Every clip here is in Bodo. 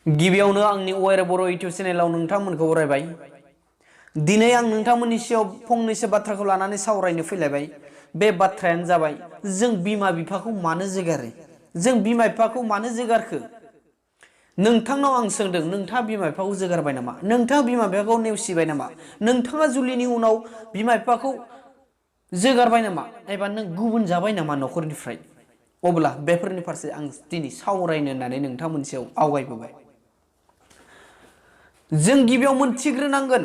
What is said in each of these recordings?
गिबियावनो आंनि अवेर बर' इउटिउब चेनेलाव नोंथांमोनखौ बरायबाय। दिनै आं नोंथांमोननि सायाव फंनैसो बाथ्राखौ लानानै सावरायनो फैलायबाय। बे बाथ्रायानो जाबाय जों बिमा बिफाखौ मानो जोगारो? जों बिमा बिफाखौ मानो जोगारखो? नोंथांनाव आं सोंदों, नोंथाङा बिमा बिफाखौ जोगारबाय नामा? नोंथाङा बिमा बिफाखौ नेवसिबाय नामा? नोंथाङा जुलिनि उनाव बिमा बिफाखौ जोगारबाय नामा? एबा नों गुबुन जाबाय नामा न'खरनिफ्राय? अब्ला बेफोरनि फारसे आं दिनै सावरायनो होननानै नोंथांमोननि सायाव आवगायबोबाय। जों गिबियाव मोनथिग्रोनांगोन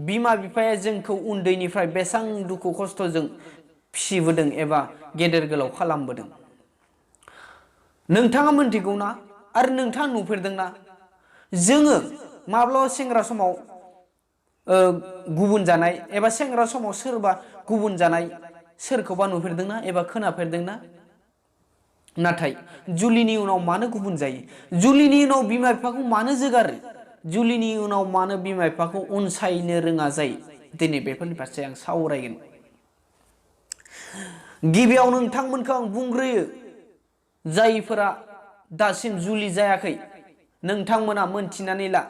बिमा बिफाया जोंखौ उन्दैनिफ्राय बेसेबां दुखु खस्थ'जों फिसिबोदों एबा गेदेर गोलाव खालामबोदों। नोंथाङा मोनथिगौना? आरो नोंथाङा नुफेरदोंना? जोङो माब्लाबा सेंग्रा समाव गुबुन जानाय एबा सेंग्रा समाव सोरबा गुबुन जानाय सोरखौबा नुफेरदोंना एबा खोनाफेरदोंना? नाथाय जुलिनि उनाव मानो गुबुन जायो? जुलिनि उनाव बिमा बिफाखौ मानो जोगारो? जुलिनि उनाव मानो बिमा बिफाखौ अनसायनो रोङा जायो? दिनै बेफोरनि फारसे आं सावरायगोन। गिबियाव नोंथांमोनखौ आं बुंग्रोयो, जायफोरा दासिम जुलि जायाखै नोंथांमोना मोनथिनानै ला,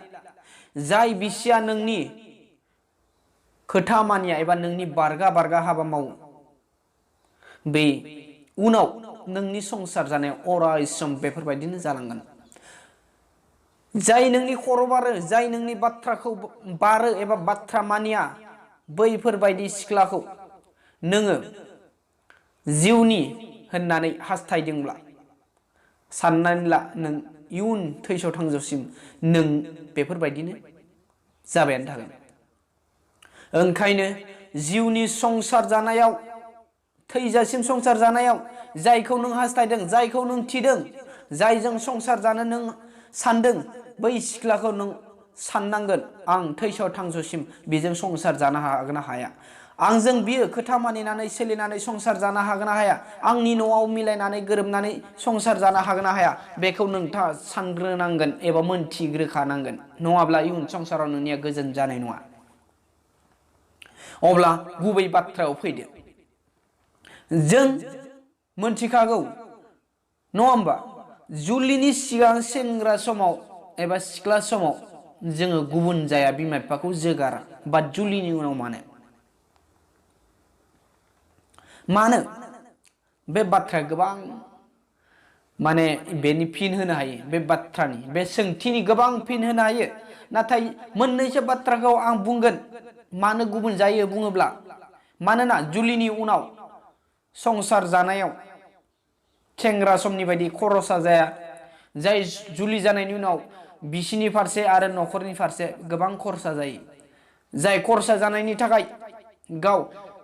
जाय बिसिया नोंनि खोथा मानिया एबा नोंनि बारगा हाबा मावो, बे उनाव नोंनि संसार जानायाव अराय सम बेफोरबायदिनो जालांगोन। जाय नोंनि खर' बारो, जाय नोंनि बाथ्राखौ बारो एबा बाथ्रा मानिया, बैफोरबायदि सिख्लाखौ नोङो जिउनि होननानै हास्थायदोंब्ला साननानै ला, नों इयुन थैस' थांजोसिम नों बेफोरबायदिनो जाबायानो थागोन। ओंखायनो जिउनि संसार जानायाव, थैजासिम संसार जानायाव जायखौ नों हास्थायदों, जायखौ नों थिदों, जायजों संसार जानो नों सानदों, बै सिख्लाखौ नों साननांगोन, आं थैस' थांज'सिम बेजों संसार जानो हागोन ना हाया? आंजों बियो खोथा मानिनानै सोलिनानै संसार जानो हागोन ना हाया? आंनि न'आव मिलायनानै गोरोबनानै संसार जानो हागोन ना हाया? बेखौ नोंथाङा सानग्रोनांगोन एबा मोनथिग्रोखानांगोन। नङाब्ला इयुन संसाराव नोंनिया गोजोन जानाय नङा। अब्ला गुबै बाथ्रायाव फैदो। जों मोनथिखागौ नङा होमबा? जुलिनि सिगां सेंग्रा समाव एबा सिख्ला समाव जोङो गुबुन जाया, बिमा बिफाखौ जोगारा। बाट जुलिनि उनाव मानो? मानो? बे बाथ्राया गोबां माने बेनि फिन होनो हायो। बे बाथ्रानि, बे सोंथिनि गोबां फिन होनो हायो। नाथाय मोननैसो बाथ्राखौ आं बुंगोन मानो गुबुन जायो बुङोब्ला, मानोना जुलिनि उनाव संसार जानायाव सेंग्रा समनि बायदि खरसा जाया। जाय जुलि जानायनि उनाव बिसिनि फारसे आरो न'खरनि फारसे गोबां खरसा जायो। जाय खरसा जानायनि थाखाय गाव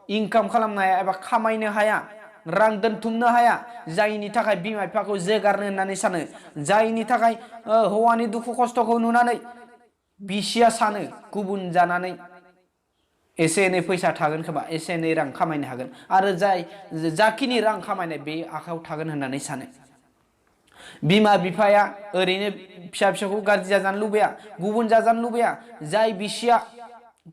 इनकाम खालामनो हाया एबा खामायनो हाया, रां दोनथुमनो हाया, जायनि थाखाय बिमा बिफाखौ जोगारनो होननानै सानो, जायनि थाखाय हौवानि दुखु खस्थ'खौ नुनानै बिसिया सानो गुबुन जानानै एसे एनै फैसा थागोन खोमा, एसे एनै रां खामायनो हागोन, आरो जाखिनि रां खामायनाय बे आखायाव थागोन होननानै सानो। बिमा बिफाया ओरैनो फिसा फिसौखौ गाज्रि जाजानो लुबैया, गुबुन जाजानो लुबैया। जाय बिसिया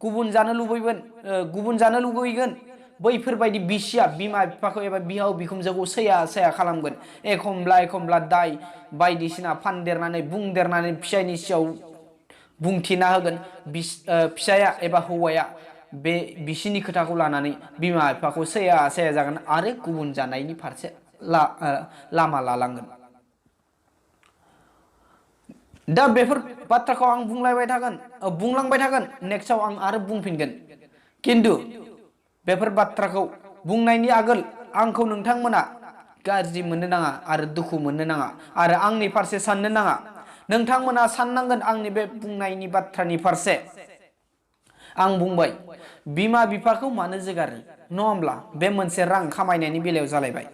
गुबुन जानो लुबैगोन, बैफोरबायदि बिसिया बिमा बिफाखौ एबा बिहाव बिखुनजोखौ सैया खालामगोन। एखमब्ला दाय बायदिसिना फानदेरनानै बुंदेरनानै फिसायनि सायाव बुंथिना होगोन। फिसाया एबा हौवाया बे बिसिनि खोथाखौ लानानै बिमा बिफाखौ सैया जागोन आरो गुबुन जानायनि फारसे लामा लालांगोन। दा बेफोर बाथ्राखौ आं बुंलांबाय थागोन, नेक्स्टआव आं आरो बुंफिनगोन। खिन्थु बेफोर बाथ्राखौ बुंनायनि आगोल आंखौ नोंथांमोना गाज्रि मोननो नाङा आरो दुखु मोननो नाङा आरो आंनि फारसे साननो नाङा। नोंथांमोना साननांगोन आंनि बे बुंनायनि बाथ्रानि फारसे। आं बुंबाय बिमा बिफाखौ मानो जोगारो, नङा होमब्ला? बे मोनसे रां खामायनायनि बेलायाव जालायबाय।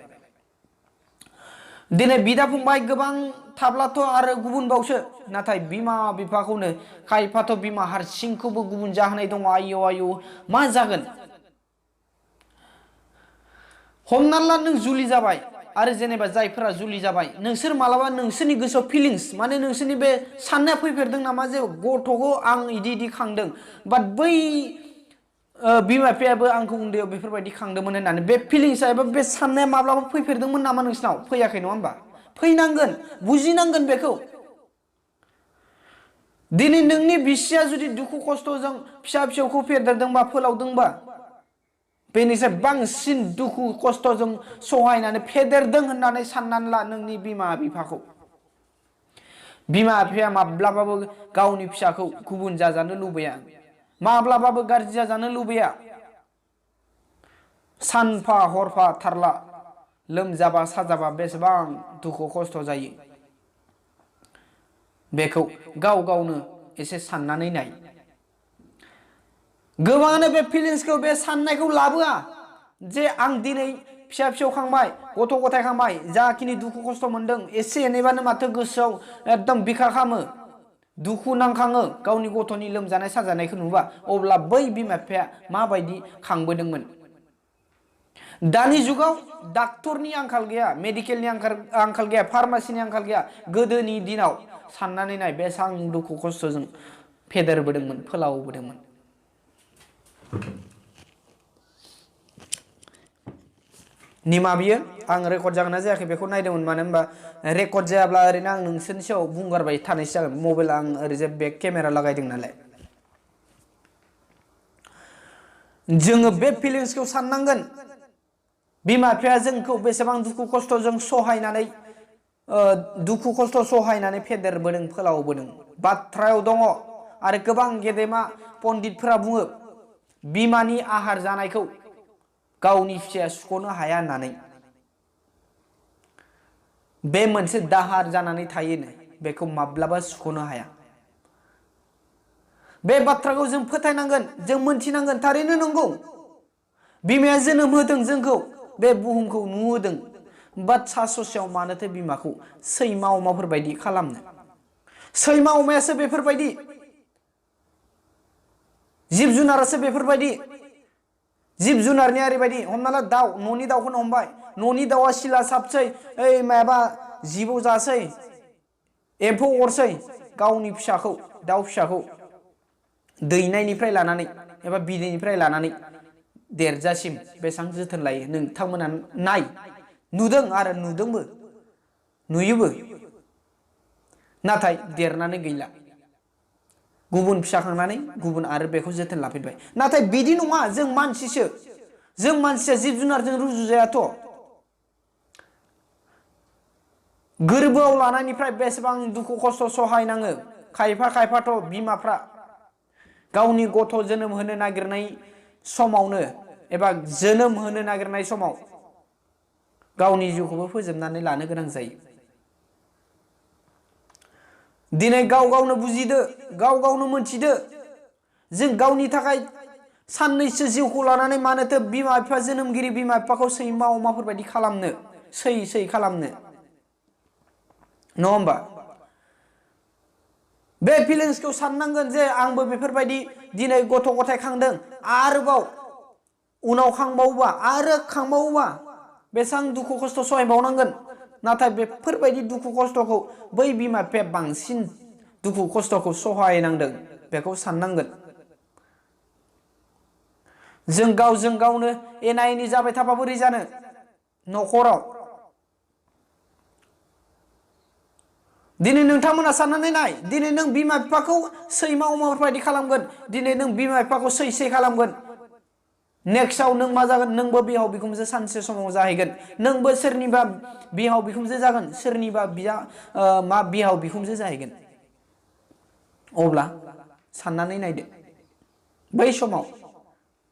दिनै बिदा फंबाय गोबां थाब्लाथ' आरो गुबुनबावसो, नाथाय बिमा बिफाखौनो खायफाथ' बिमा हारसिंखौबो गुबुन जाहोनाय दङ। आयौ मा जागोन? हमना ला नों जुलि जाबाय, आरो जेनेबा जायफोरा जुलि जाबाय, नोंसोर मालाबा नोंसोरनि गोसोआव फिलिंस, माने नोंसोरनि बे साननाया फैफेरदों नामा जे गथ'खौ आं इदि खांदों, बाट बै बिमा बिफायाबो आंखौ उन्दैयाव बेफोरबायदि खांदोंमोन होननानै बे फिलिंसा एबा बे साननाया माब्लाबा फैफेरदोंमोन नामा नोंसिनाव? फैयाखै नङा होमबा? फैनांगोन, बुजिनांगोन बेखौ। दिनै नोंनि बिसिया जुदि दुखु खस्थ'जों फिसा फिसौखौ फेदेरदोंबा फोलावदोंबा बेनिफ्राय बांसिन दुखु खस्थ'जों सहायनानै फेदेरदों होननानै साननानै ला नोंनि बिमा बिफाखौ। बिमा बिफाया माब्लाबाबो गावनि फिसाखौ गुबुन जाजानो लुबैया, माब्लाबाबो गाज्रि जाजानो लुबैया। सानफा हरफा थारला लोमजाबा साजाबा बेसेबां दुखु खस्थ' जायो बेखौ गाव गावनो एसे साननानै नाय। गोबाङानो बे फिलिंसखौ, बे साननायखौ लाबोआ जे आं दिनै फिसा फिसौ खांबाय, गथ' गथाय खांबाय, जाखिनि दुखु खस्थ' मोनदों एसे एनैबानो माथो गोसोआव एकदम बिखा खामो, दुखु नांखाङो गावनि गथ'नि लोमजानाय साजानायखौ नुबा। अब्ला बै बिमा बिफाया माबायदि खांबोदोंमोन। दानि जुगाव डाक्टरनि आंखाल गैया, मेडिकेलनि आंखाल गैया, फार्मासिनि आंखाल गैया। गोदोनि दिनाव साननानै नाय बेसेबां दुखु खस्थ'जों फेदेरबोदोंमोन, फोलावबोदोंमोन। निमा बियो आं रेकर्ड जागोन ना जायाखै बेखौ नायदोंमोन, मानो होनबा रेकर्ड जायाब्ला ओरैनो आं नोंसोरनि सायाव बुंगारबाय थानायसो जागोन। मबाइल आं ओरैजाय बेक केमेरा लागायदों नालाय। जोङो बे फिलिंसखौ साननांगोन। बिमा बिफाया जोंखौ बेसेबां दुखु खस्थ'जों सहायनानै दुखु खस्थ' सहायनानै फेदेरबोदों, फोलावबोदों। बाथ्रायाव दङ आरो गोबां गेदेमा पण्डितफोरा बुङो बिमानि आहार जानायखौ गावनि फिसाया सुख'नो हाया होननानै। बे मोनसे दाहार जानानै थायोनो, बेखौ माब्लाबा सुख'नो हाया। बे बाथ्राखौ जों फोथायनांगोन, जों मोनथिनांगोन थारैनो नंगौ। बिमाया जोनोम होदों जोंखौ, बे बुहुमखौ नुहोदों। बाट सा ससेयाव मानोथो बिमाखौ सैमा अमाफोर बायदि खालामनो? सैमा अमायासो बेफोरबायदि, जिब जुनारासो बेफोरबायदि। जिब जुनारनि ओरैबायदि, हमना ला दाउ, न'नि दाउखौनो हमबाय। न'नि दाउआ सिला साबसै, ओइ माबा जिबौ जासै, एम्फौ अरसै। गावनि फिसाखौ, दाउ फिसाखौ दैनायनिफ्राय लानानै एबा बिदैनिफ्राय लानानै देरजासिम बेसेबां जोथोन लायो नोंथांमोना नाय। नुदों आरो नुदोंबो, नुयोबो। नाथाय देरनानै गैला, गुबुन फिसा खांनानै गुबुन आरो बेखौ जोथोन लाफिनबाय। नाथाय बिदि नङा, जों मानसिसो। जों मानसिया जिब जुनारजों रुजुजायाथ'। गोरबोआव लानायनिफ्राय बेसेबां दुखु खस्थ' सहायनाङो। खायफाथ' बिमाफ्रा गावनि गथ' जोनोम होनो नागिरनाय समावनो एबा जोनोम होनो नागिरनाय समाव गावनि जिउखौबो फोजोबनानै लानो गोनां जायो। दिनै गाव गावनो बुजिदो, गाव गावनो मोनथिदो। जों गावनि थाखाय साननैसो जिउखौ लानानै मानोथो बिमा बिफा, जोनोमगिरि बिमा बिफाखौ सैमा अमाफोर बायदि खालामनो, सै खालामनो, नङा होमबा? बे फिलिंसखौ साननांगोन जे आंबो बेफोरबायदि दिनै गथ' गथाय खांदों, आरोबाव उनाव खांबावोबा बेसेबां दुखु खस्थ' सहायबावनांगोन। नाथाय बेफोरबायदि दुखु खस्थ'खौ बै बिमा बिफाया बांसिन दुखु खस्थ'खौ सहायनांदों, बेखौ साननांगोन। जों गावजों गावनो एना एनि जाबाय थाबा बोरै जानो न'खराव? दिनै नोंथांमोना साननानै नाय, दिनै नों बिमा बिफाखौ सैमा अमाफोरबायदि खालामगोन, दिनै नों बिमा बिफाखौ सै खालामगोन, नेक्स्टआव नों मा जागोन? नोंबो बिहाव बिखुनजो सानसे समाव जाहैगोन। नोंबो सोरनिबा बिहाव बिखुनजो जागोन, सोरनिबा बिहाव बिखुनजो जाहैगोन। अब्ला साननानै नायदो, बै समाव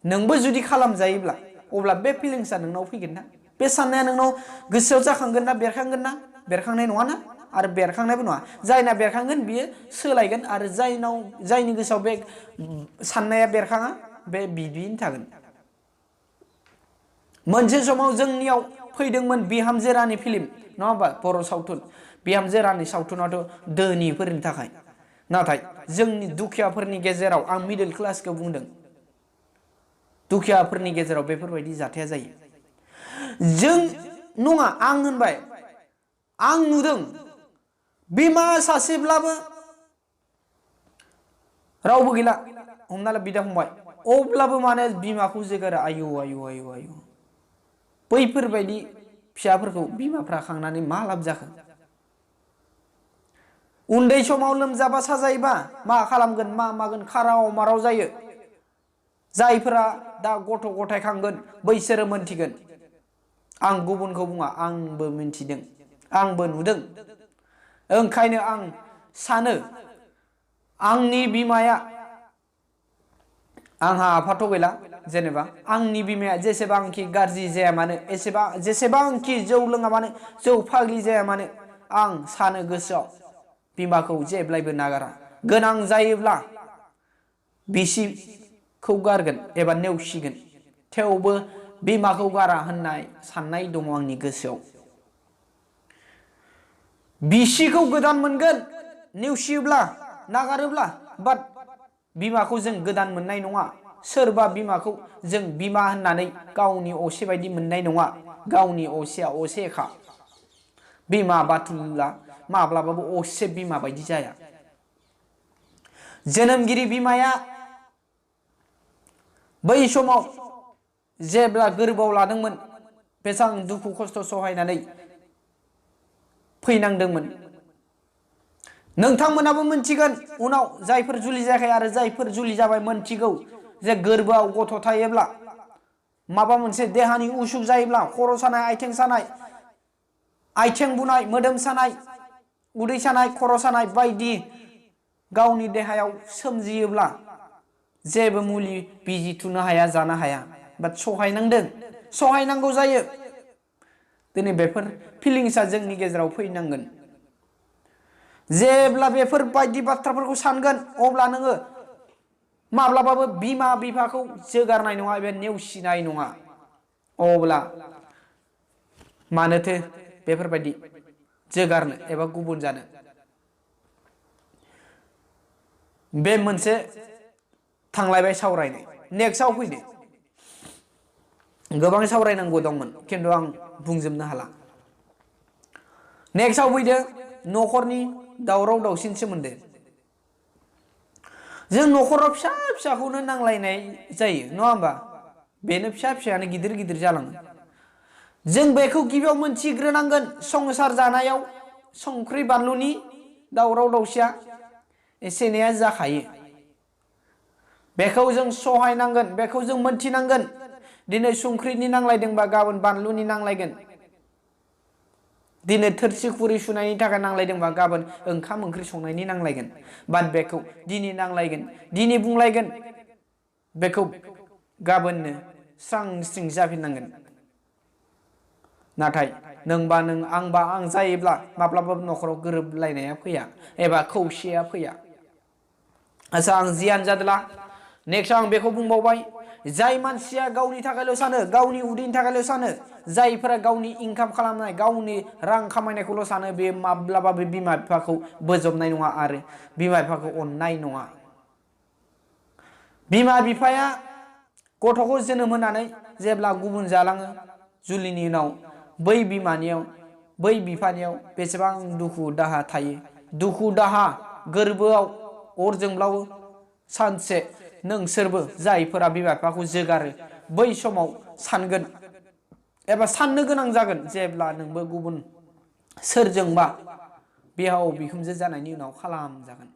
नोंबो जुदि खालामजायोब्ला अब्ला बे फिलिंसआ नोंनाव फैगोन ना? बे साननाया नोंनाव गोसोआव जाखांगोन ना? बेरखांगोन ना? बेरखांनाय नङा ना? आरो बेरखांनायबो नङा। जायना बेरखांगोन बियो सोलायगोन, आरो जायनि गोसोआव बे साननाया बेरखाङा बे बिदियैनो थागोन। मोनसे समाव जोंनियाव फैदोंमोन बिहामजो रानि फिल्म, नङा होमबा? बर' सावथुन। बिहामजो रानि सावथुनाथ' धोनिफोरनि थाखाय, नाथाय जोंनि दुखियाफोरनि गेजेराव, आं मिडल क्लासखौ बुंदों, दुखियाफोरनि गेजेराव बेफोरबायदि जाथाया जायो। जों नङा, आं होनबाय, आं नुदों बिमा सासेब्लाबो रावबो गैला, हमना ला बिदा फंबाय, अब्लाबो माने बिमाखौ जोगारो, आयु आयु आयु आयु। बैफोरबायदि फिसाफोरखौ बिमाफ्रा खांनानै मा लाब जाखो? उन्दै समाव लोमजाबा साजायोबा मा खालामगोन मा मागोन खाराव माराव जायो। जायफोरा दा गथ' गथाय खांगोन बैसोरो मोनथिगोन। आं गुबुनखौ बुङा, आंबो मिन्थिदों, आंबो नुदों। ओंखायनो आं सानो आंनि बिमाया, आंहा आफाथ' गैला जेनेबा, आंनि बिमाया जेसेबांखि गाज्रि जाया मानो, जेसेबांखि जौ लोङा मानो, जौ फाग्लि जाया मानो, आं सानो गोसोआव बिमाखौ जेब्लायबो नागारा। गोनां जायोब्ला बिसिखौ गारगोन एबा नेवसिगोन, थेवबो बिमाखौ गारा होननाय साननाय दङ आंनि गोसोआव। बिसिखौ गोदान मोनगोन नेवसियोब्ला, नागारोब्ला, बाट बिमाखौ जों गोदान मोननाय नङा। सोरबा बिमाखौ जों बिमा होननानै गावनि असे बायदि मोननाय नङा। गावनि असेया असेखा। बिमा बाथुला माब्लाबाबो असे बिमा बायदि जाया। जोनोमगिरि बिमाया बै समाव जेब्ला गोरबोआव लादोंमोन, बेसेबां दुखु खस्थ' सहायनानै फैनांदोंमोन। नोंथांमोनाबो मोनथिगोन, उनाव जायफोर जुलि जायाखै आरो जायफोर जुलि जाबाय मोनथिगौ जे गोरबोआव गथ' थायोब्ला, माबा मोनसे देहानि उसुख जायोब्ला, खर' सानाय, आथिं सानाय, आथिं बुनाय, मोदोम सानाय, उदै सानाय, खर' सानाय बायदि गावनि देहायाव सोमजियोब्ला जेबो मुलि बिजि थुनो हाया, जानो हाया, बाट सहायनांदों, सहायनांगौ जायो। दिनै बेफोर फिलिंसआ जोंनि गेजेराव फैनांगोन। जेब्ला बेफोरबायदि बाथ्राफोरखौ सानगोन, अब्ला नोङो माब्लाबाबो बिमा बिफाखौ जोगारनाय नङा एबा नेवसिनाय नङा। अब्ला मानोथो बेफोरबायदि जोगारनो एबा गुबुन जानो। बे मोनसे थांलायबाय सावरायनाय। नेक्स्टआव फैदो। गोबां सावरायनांगौ दंमोन, खिन्थु आं बुंजोबनो हाला। नेक्स्टआव फैदो न'खरनि दावराव दावसिनि सोमोन्दै। जों न'खराव फिसा फिसाखौनो नांलायनाय जायो, नङा होमबा? बेनो फिसा फिसायानो गिदिर गिदिर जालाङो। जों बेखौ गिबियाव मोनथिग्रोनांगोन। संसार जानायाव संख्रि बानलुनि दावराव दावसिया एसे एनैया जाखायो। बेखौ जों सहायनांगोन, बेखौ जों मोनथिनांगोन। दिनै संख्रिनि नांलायदोंबा गाबोन बानलुनि नांलायगोन। दिनै थोरसि खुरै सुनायनि थाखाय नांलायदोंबा गाबोन ओंखाम ओंख्रि संनायनि नांलायगोन। बाट बेखौ दिनै नांलायगोन, दिनै बुंलायगोन, बेखौ गाबोननो स्रां स्रिं जाफिननांगोन। नाथाय नोंबा नों, आंबा आं जायोब्ला माब्लाबाबो न'खराव गोरोबलायनाया फैया एबा खौसेया फैया। आच्छा, आं जियानो जादोला नेक्स्टआव आं बेखौ बुंबावबाय, जाय मानसिया गावनि थाखायल' सानो, गावनि उदैनि थाखायल' सानो, जायफोरा गावनि इनकाम खालामनाय, गावनि रां खामायनायखौल' सानो, बे माब्लाबाबो बिमा बिफाखौ बोजबनाय नङा आरो बिमा बिफाखौ अननाय नङा। बिमा बिफाया गथ'खौ जोनोम होनानै जेब्ला गुबुन जालाङो जुलिनि उनाव, बै बिमानियाव, बै बिफानियाव बेसेबां दुखु दाहा थायो। दुखु दाहा, गोरबोआव अर जोंब्लावो। सानसे नोंसोरबो जायफोरा बिमा बिफाखौ जोगारो, बै समाव सानगोन एबा साननो गोनां जागोन, जेब्ला नोंबो गुबुन सोरजोंबा बिहाव बिखुनजो जानायनि उनाव खालामजागोन।